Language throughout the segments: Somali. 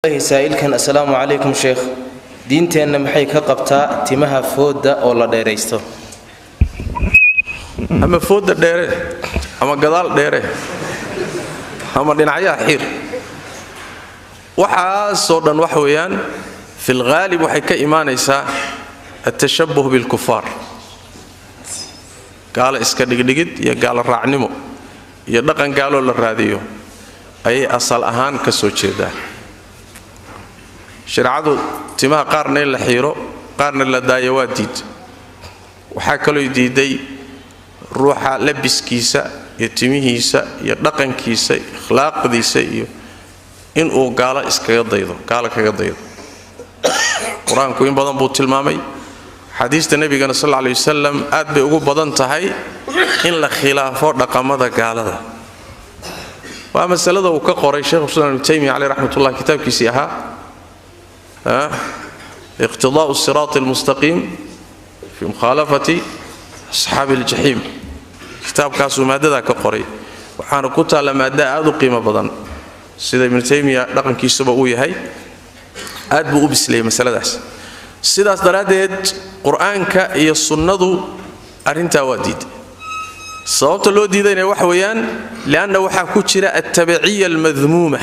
Saa'ilkan: assalaamu calaykum sheekh, diinteenna maxay ka qabtaa timaha fooda oo la dheeraysto? Ama fooda dheere ama gadaal dheere ama dhinacyaha xiir, waxaasoo dhan wax weeyaan fi lghaalib waxay ka imaanaysaa altashabuh bilkufaar, gaala iska dhigdhigid iyo gaala raacnimo iyo dhaqan gaaloo la raadiyo ayay asal ahaan ka soo jeedaa. Shareecadu timaha qaarna in la xiiro, qaarna la daayo waa diid. Waxaa kaloo diiday ruuxa labiskiisa iyo timihiisa iyo dhaqankiisa, ikhlaaqdiisa, iyo inuu gaalo iskaga daydo, gaalo kaga daydo. Qur-aanku in badan buu tilmaamay, xadiista nebigana sal alla aley wasalam aad bay ugu badan tahay in la khilaafo dhaqamada gaalada. Waa masalada uu ka qoray Shekhu islam Ibnu Taymiya caleyh raxmatullah kitaabkiisii ahaa Iqtidaa'u siraat almustaqiim fi mukhaalafati asxaabi aljaxiim. Kitaabkaasuu maadadaa ka qoray, waxaana ku taalla maadda aad u qiimo badan. Sida Ibnu Taymiya dhaqankiisuba uu yahay, aad buu u bisleeyey masaladaas. Sidaas daraaddeed Qur-aanka iyo sunnadu arrintaa waa diiday. Sababta loo diidayna waxa weeyaan lianna waxaa ku jira altabaciya almadmuuma,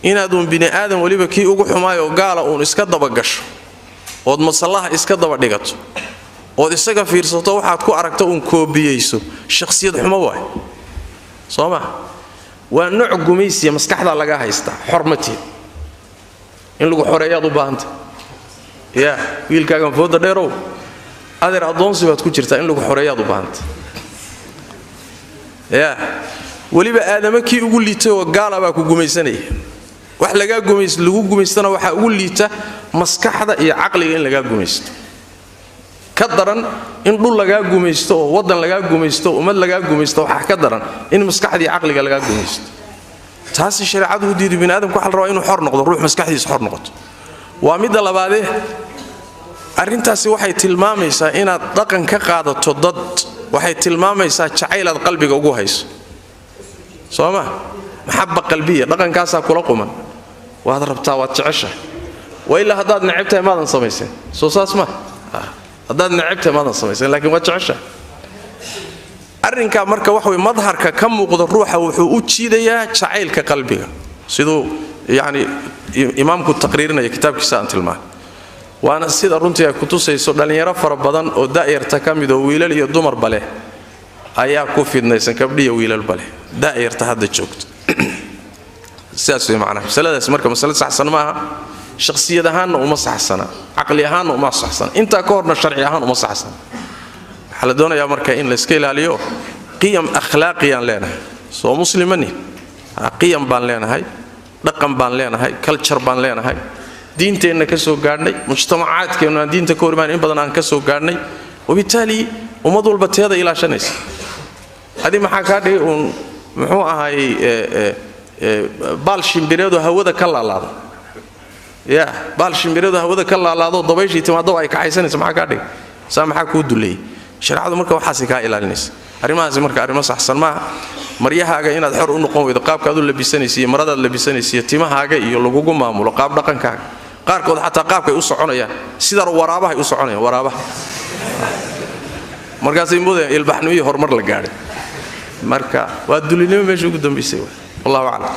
inaaduun bini aadan weliba kii ugu xumaayoo gaala uun iska dabagasho, ood masallaha iska daba dhigato, ood isaga fiirsato, waxaad ku aragto uun koobiyeyso. Shakhsiyad xumo waay, soo ma? Waa nooc gumaysiya, maskaxdaa lagaa haystaa, xormatiid in lagu xoreeyaad u baahanta. Yaa wiilkaagan fooda dheerow, adeer, addoonsi baad ku jirtaa, in lagu xoreeyaad u baahanta. Yaa weliba aadamo kii ugu liitay oo gaala baa ku gumaysanaya. Wax lagaa gumays lagu gumaystana waxaa ugu liita maskaxda iyo caqliga in lagaa gumaysto. Ka daran in dhul lagaa gumaysto oo waddan lagaa gumaysto oo ummad lagaa gumaysto, waxaa ka daran in maskaxda iyo caqliga lagaa gumaysto. Taasi shareecadu u diiday. Bini aadamku waxa la rabaa inuu xor noqdo, ruux maskaxdiisa xor noqoto. Waa midda labaadee, arrintaasi waxay tilmaamaysaa inaad dhaqan ka qaadato dad, waxay tilmaamaysaa jacaylaad qalbiga ugu hayso, soo ma? Maxaba qalbiya, dhaqankaasaa kula quman, waad rabtaa, waad jeceshahay. Wa ilaa haddaad necab tahay maadan samaysen, soo saas ma? Haddaad necab tahay maadan samaysen, lakiin waad jeceshahay arrinkaa. Marka wax wey madharka ka muuqda ruuxa wuxuu u jiidayaa jacaylka qalbiga, siduu yacni imaamku taqriirinaya kitaabkiisa aan tilmaamay. Waana sida runtii ay kutusayso dhallinyaro fara badan oo da'yarta ka mid oo wiilal iyo dumarba leh ayaa ku fidnaysan, kabdhiya wiilalba leh, da'yarta hadda joogta. Sidaas wey macnaha masaladaas. Marka masale saxsan maaha, shakhsiyad ahaanna uma saxsana, caqli ahaanna uma saxsana, intaa ka horna sharci ahaan uma saxsana. Waxaa la doonayaa marka in layska ilaaliyo. Qiyam akhlaaqiyaan leenahay, soo muslimani? Qiyam baan leenahay, dhaqan baan leenahay, culture baan leenahay, diinteenna ka soo gaadhnay, mujtamacaadkeennu aan diinta ka horimaan in badan aan ka soo gaadhnay. Wabitaali ummad walba teeda ilaashanaysa. Adi maxaa kaa dhigay uun muxuu ahaayey baal shimbireedoo hawada ka laalaada? Ya baal shimbireedoo hawada ka laalaadoo dabayshii timaadaba ay kaxaysanaysa, maxaa kaa dhigay saa? Maxaa kuu duleeyey? Shareecadu marka waxaasay kaa ilaalinaysa arrimahaasi. Marka arrimo saxsan maaha maryahaaga inaad xor u noqon weydo, qaabkaad u labisanaysa iyo maradaad labisanaysa iyo timahaaga iyo lagugu maamulo qaab dhaqankaaga. Qaarkood xataa qaabkay u soconayaan sida waraabahay u soconayaan, waraabaha. Markaasay moodayaan ilbaxnimo iyo horumar la gaadhay. Marka waa dulinimo meesha ugu dambaysay. Wallahu aclam.